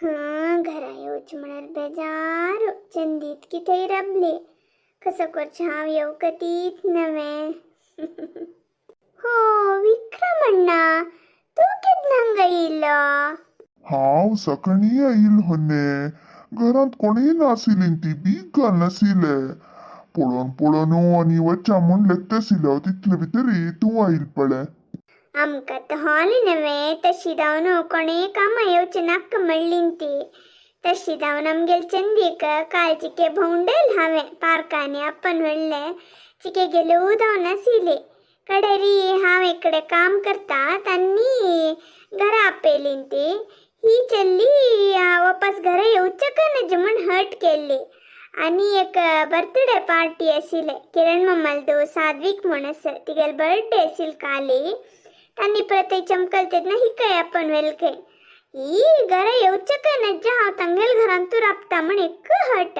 हां, घरा येवचें म्हळ्यार बेजारू. चंदीत की थंय राबली. कसो करचें हांव येवंक तीत नवें. हो विक्रम अण्णा, तूं केन्ना हांगा येयलो? हांव सकाळीं आयिल्लो होन्ने. घरांत कोणूय नाशिल्लीं, ती बीग घालनाशिल्ले. पळोवन पळोवन आनी वच्चा म्हूण लेखताशिल्लो, तितले भितर तूं आयल पळय. आमकां तर हॉल नव्हे, तशी जावन कोणें कामां येवचें नाका म्हणलीं ती. तशी जावन आमगेल चंदीक काल चिके भोंवडेल हांवें पार्कांनी आपण व्हडलें चिके गेलो जावन आशिल्ली. कडेरी हांव इकडे काम करता, तांणी घरा आपयलीं ती. ही चल्ली वापस घरा येवचें का नज म्हूण हट केल्ली. आनी एक बर्थडे पार्टी आशिल्लें किरण मम्मालदो, साद्विक म्हूण आसा, तिगेलो बर्थडे आशिल्लो काली. तांणी परत चमकल तेन्ना हिकय आपण वेलके ही घरा येवचें का नज, हांव तांगेल घरांतू राबता म्हण एक हट.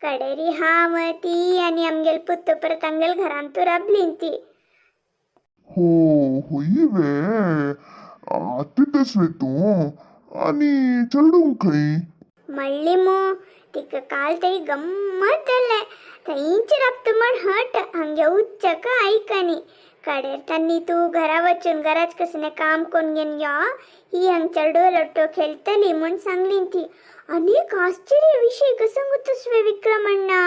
कडेरी हांव, ती आनी आमगेल पुत्त परत तांगेल घरांतू राबलीं ती. हो, होय वे? आत्तेतच वे तूं? आनी चेडूं खंय? मळ्ळी मू, तिका काल तरी गम्मत जालें. थंयच राबता म्हण हट, हांगे उच्चक आयकनी. कडेर तांणी तूं घरा वचून घराच कसलें काम करून घेवन यो, ही हांग चेडू लट्टो खेळटली म्हूण सांगली ती. आनी एक आश्चर्य विशय कसो तसवे विक्रम अण्णा,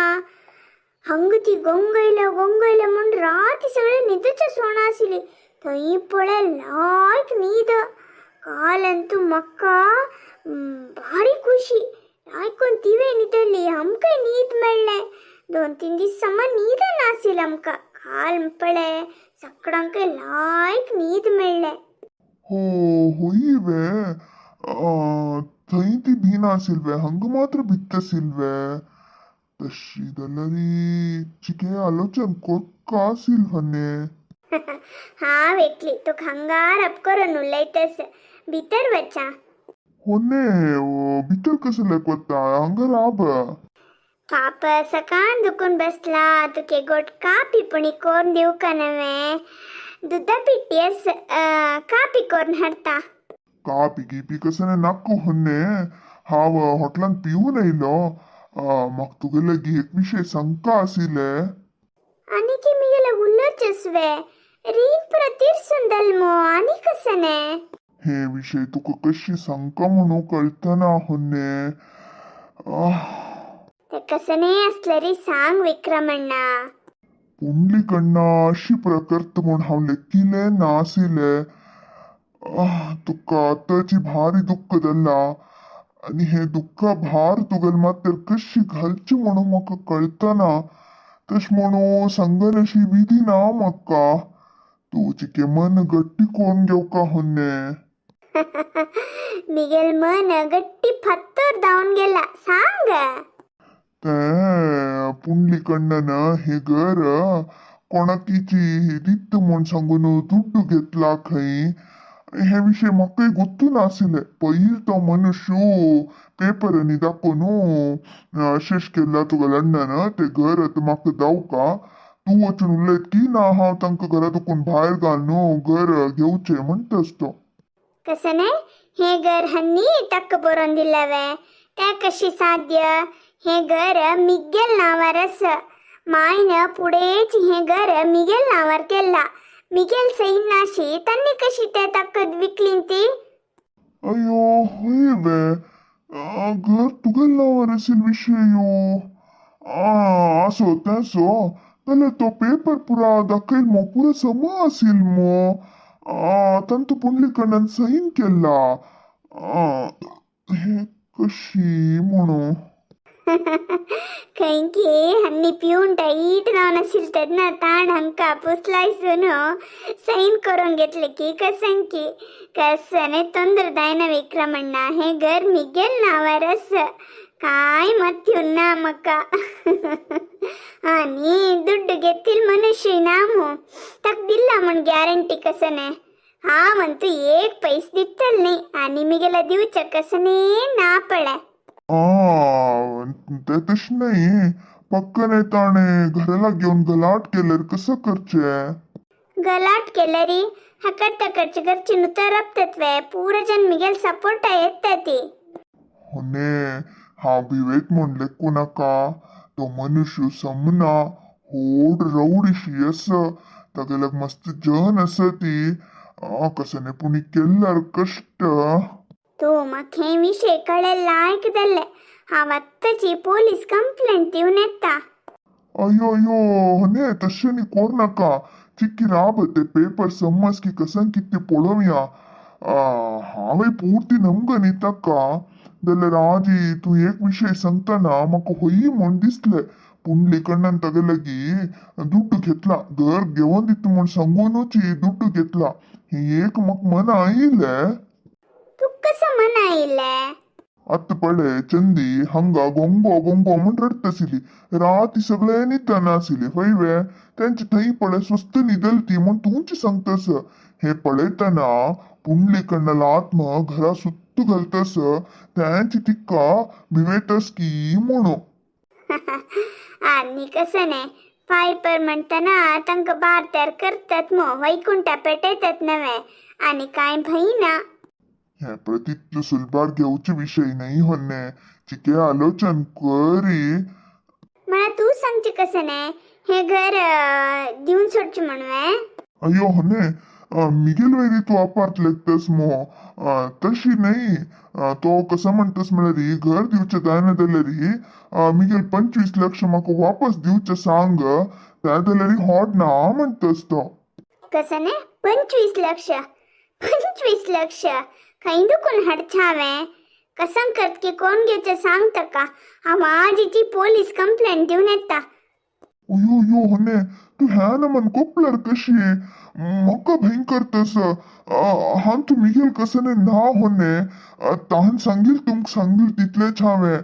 हंग ती गोंगयल्या गोंगयल्या म्हूण राती सगळे न्हिदूच सोणा आशिल्ली. थंय पळय लायक न्हीद. काल अंतू म्हाका भारी खुशी आयकून तिवें न्हिदली, आमकांय न्हीद मेळ्ळें. 2-3 दीस समा न्हीद नाशिल्लें आमकां. काल पळय सगळ्यांकय लायक न्हीद मेळ्ळें. हो, होय वे? थंय ती भी नाशिल्वे, हांगा मात्र भित्त आशिल्वे. तशी जाल्यार चिके आलोचन कोरका आशिल्ल होन्ने. हांव एकली तुका हांगार अप करून उलयतस. भितर वचा. होन्ने, भितर कसं वता? हांगा राब. पाप सकाळ दुखून बसला. तुके गोट कापी पुणी कोरून दिवका नवें? दुदा पिट्टी आस, कापी कोरून हाडटा. कापी गिपी कसं नाक्क होन्ने, हांव हॉटलान पिवन येयलो. म्हाका तुगे लागीं एक विशय सांगका आशिल्ले. आनी की मिगेले उलोवचेस वे? रीण पुरा तीर्सून दलमो, आनी कसने? हे विशय तुका कशी सांगका म्हणून कळतना होन्ने. ते कसने असले री, सांग विक्रमण्णा. पुंडलीकडना अशी प्रकर्त म्हूण हांव लेखिलें नाशिल्लें. तुका आतांची भारी दुःख जाल्ला आनी हे दुःखा भार तुगेले माथ्यार कशी घालची म्हणून म्हाका कळतना. तशें म्हणून सांगन अशी विधी ना म्हाका. तूं चिके मन गट्टी करून घेवका होन्ने. मिगेल मन गट्टी फात्तोर धांवन गेला, सांग. ते पुंडलीकडन हे घर कोणाकीची दित्त म्हूण सांगून दुड्डू घेतला खंय. हे विशय म्हाकाय गोत्तू नाशिल्लें. पयर तो मनुष्य पेपरांनी दाखोवन अशें केल्ला तुगेल्या अण्णान, ते घर आतां म्हाका दावका, तूं वचून उलयत की ना हांव तांकां घरा दुखून भायर घालून घर घेवचें म्हणटास तो. कसने हे घर हन्नी तक्क बरोवन दिल्लवे? ते कशी साध्य? हे घर मिगेल नांवार आसा. मायन पुढेच हे घर मिगेल नांवार केल्ला. मिगेल सही नाशी, तांणी कशी ते तक्क विकली ती? अय्यो, हय वे? घर तुगेल्या नांवार आशिल्लो विशय. आसो तेंसो जाल्यार तो पेपर पुरा दाखयल मो, पुरा समा आशिल्लो मो. तांतू पुंडलीकडल्यान सहीन केल्ला. हे कशी म्हणू? खंयकी हन्नी पिवन टायट जावन आशिल्ले तेन्ना ताण हांकां पुसलायसून सैन करून घेतले की कसंकी. कसने ತೊಂದ್ರೆ जायना विक्रमण्णा, हे घर मिगेल नांवार आसा. काय मत्यून ना म्हाका. आनी दुड्ಡು घेतील मनुष्य नामू तक दिಲ್ಲ म्हण ग्यारंटी कसने? हांव अंतू एक पैस दितल न्ही आनी मिगेला दिवच्या कसने ना पळय. ते तशें नाही, पक्कने ताणें घराला घेवन गलाट केल्यार कसं करचें? गलाट केल्यारी हकड तकडचे घरची नुतर रबतात वे? पुरा जन मिगेल सपोर्ट येतात ती. होने हांव भिवेत म्हूण लेखूं नाका. तो मनुष्य समना होड रवडीशी आसा, तागेल्याक मस्त जन आसा ती. कसने पुणी केल्यार कश्ट. तूं म्हाका हे विशय कळ्ळें आयकतलें. हांव आत्ताची पोलीस कंप्लेंट दिवन येता. अयो अयो होने, तशें न्ही कोर नाका. चिक्की राब, ते पेपर समज की कसन कितें पळोवया. हांवें पुर्ती नमग न्ही ताका. जाल्यार आजी तूं एक विशय सांगतना म्हाका होय म्हूण दिसलें, पुंडलीकण्णान तागे लागीं दुड्डू घेतला, घर घेवन दिता म्हूण सांगूनच दुड्डू घेतला, हें एक म्हाका मना आयिल्लें. तुका कसो मन आयिल्लें? आतां पळय चंदी हांगा गोंगो गोंगो म्हूण रडटाशिल्ली, राती सगळे न्हिदना आशिल्ली हय वे? तेंचे थंय पळय स्वस्थ न्हिदल ती म्हूण तूंच सांगतस. हे पळयतना पुंडलीकण्णालो आत्मा घरा सुत्त घालतस, तेंच तिका भिवेतस की म्हणू. आनी कसं न्ही, पायपर म्हणटना तांकां बारत्यार करतात मो, वैकुंठा पेटयतात नवे, आनी कांय भंय ना. हे प्रतित्व सुलभार घेवचे विशय न्ही होन्ने. चिके आलोचन करी. मला तू सांगचे कसं न्ही, हे घर दिवन सोडचे म्हणून. अय्यो होने, मिगेल वैरी तू अपार्ट लेखतस मो. तशी नाही. तो कसं म्हणतस म्हळ्यार घर दिवचे जायना जाल्यार मिगेल 25 लक्ष म्हाका वापस दिवचे सांग, त्या जाल्यार हॉट ना म्हणतस तो. कसं न्ही, 25 लक्ष? 25 लक्ष खंय दुखून हाडचे हांवें? कसं करत की कोण घेवचें सांग ताका. हांव आजीची पोलीस कंप्लेंट दिवन येता. अयो अयो होने, तू ह्या नमन कोपलार कशी म्हाका भयंकर तस. हांव तूं मिगेल कसं ना होने, तान सांगील तुमकां सांगील तितलेच हांवें.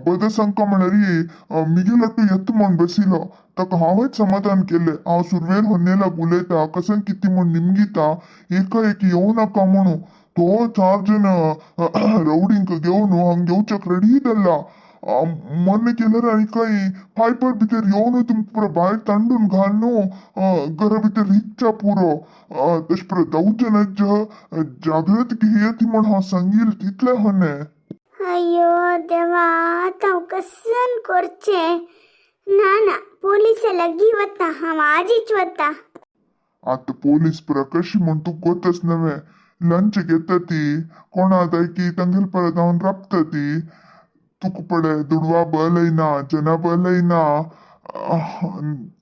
बद सांगका म्हळ्यार मिगेल अट्टू येता म्हूण बसिलो, ताका हांवेंच समाधान केलें. हांव सुरवेर होन्नेलाक उलयता, कसं कितें म्हूण निमगिता, एकाएक येवं नाका म्हणून. तो चार जण रवडींक घेवन हांगा येवच्याक रेडी जाल्ला. मोन्ने केल्यार आनी काय पायपर भितर येवन तुमकां पुरो भायर तांडून घालून घरा भितर रिगच्या पुरो. तशें पुरो जावचें ना, जागृत घेयात म्हूण हांव सांगील तितलें होने. अय्यो देवा, आतां हांव कसन करचें? ना ना, पोलिसा लागीं वता हांव, आजीच वता. आतां पोलीस पुरो कशी म्हूण तुका गोतच नव्हे, लंच घेता ती कोणा जाय की तांगेल परत जावन राबता ती. तुका पळय दुडवा बलय ना, जना बलय ना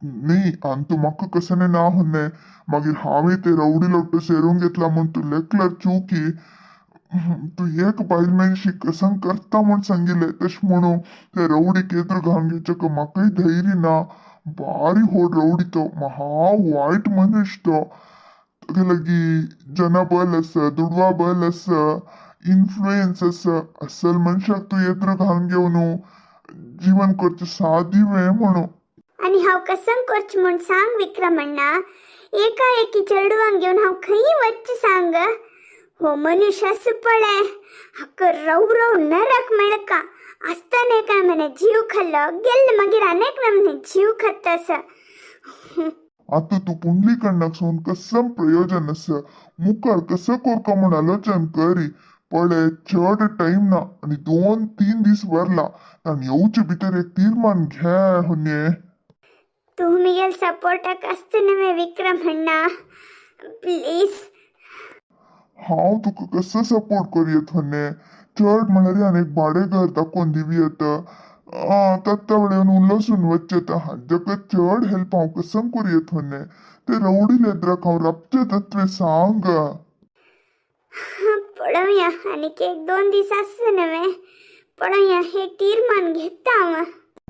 न्ही. आनी तूं म्हाका कसं ना होन्ने, मागीर हांवें ते रवडी लोट्टो सेरून घेतला म्हूण तूं लेखल्यार चुकी. तूं एक बायल मनशी कसं करता म्हूण सांगिल्लें, तशें म्हणून ते रवडीक एदरो घालून घेवचें म्हाकाय धैर्य ना. भारी होड रवडी तो, महा वायट मनीस तो. तागे लागीं जना बल आसा, दुडवा बल आसा, इन्फ्लुएन्स आसा. असल मनशाक तूं एदरो घालून घेवन जीवन करचें सादीवें म्हणून. आनी हांव कसं करचें म्हूण सांग विक्रम अण्णा. एकाएकी चेडवांक घेवन हांव खंय वचचें सांग? हो मनुष्य आसा पळय, हाका रव रव नरक मेळका. आसतना एका म्हणे जीव खाल्लो गेल्ले, मागीर अनेक नमने जीव खातास. आतां तूं पुंडलीकण्णाक सोन कसम प्रयोजन आसा, मुखार कसं कोरका म्हूण आलोचन करी. पळय चड टायम ना आनी 2-3 दीस वरला, ताण येवचे भितर एक तीर्मान घे होन्ये. तूं मिगेल सपोर्टाक आसता नवे विक्रम अण्णा, प्लीज. हांव तुका कसो सपोर्ट करूं होन्ने? चड म्हळ्यार आनी एक भाडें घर दाखोवन दिवया. तत्ता वेळ उल्लसून वचचें, हांजक चड हेल्प हांव कसं करूं होन्ने? ते रवडी लेद्राक हांव राबचें तत्वें सांग. पळोवया, आनीक 1-2 दीस आसता नवे, पळोवया, एक तीर्मान घेता हांव.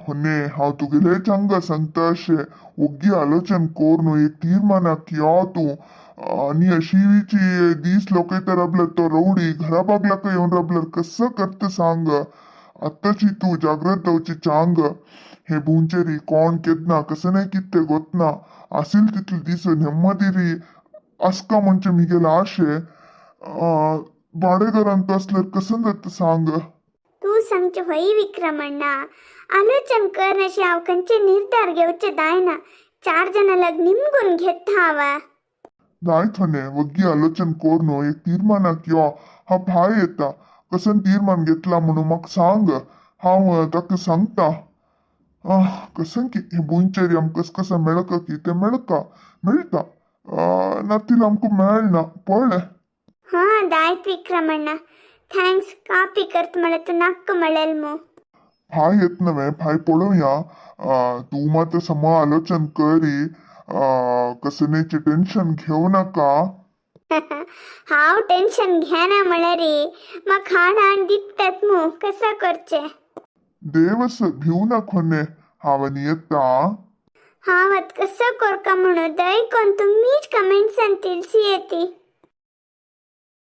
होन्ने, हांव तुगेले चांगा सांगता, अशें ओग्गी आलोचन कर न्हू, एक तीर्मानाक यो तूं. आनी अशीची दीस लोकयता राबल्यार तो रवडी घरा बागलाक येवन राबल्यार कसं करता सांग. आत्ताची तूं जागृत जावची चांग. हे भुंचेरी कोण केदना कसं नाही कित्ते गोतना, आसील तितले दीस नेम्मदिरी आसका म्हणजे मिगेल आशे. भाडेघरांत असल्यार कसं जाता सांग. तूं सांगचें हय विक्रम अण्णा, आलोचन कर अशें हांव खंयचे निर्धार घेवचे जायना. 4 जाणां लाग निमगून घेता हांव. जायत होने, वग्गी आलोचन कर न्हू, एक तीर्मानाक यो. हांव भायर येता. कसन तीर्मान घेतला म्हणून म्हाका सांग, हांव ताका सांगता. आह, कसं की हे बुंचेरी आमकां कस कसं मेळका की तें मेळका मेळटा, नातील आमकां मेळना पळय. हां दायत विक्रमಣ್ಣ, thanks. Copy करत म्हळ्यार नक्क म्हळेल मू. फाय येत नव्हे, फाय पळोवया. तूं मात सम आलोचन करी, कसनेची टेन्शन घेऊ नका. हांव टेन्शन घेना म्हळ्यार म्हाका हाण हाण दितात मू, कसं करचें? देवस भिवू नकोने, हांव आनी येता. हांव आतां कसं करका म्हणून दयकोन तुमीच कमेंट्सान तिळसी येती.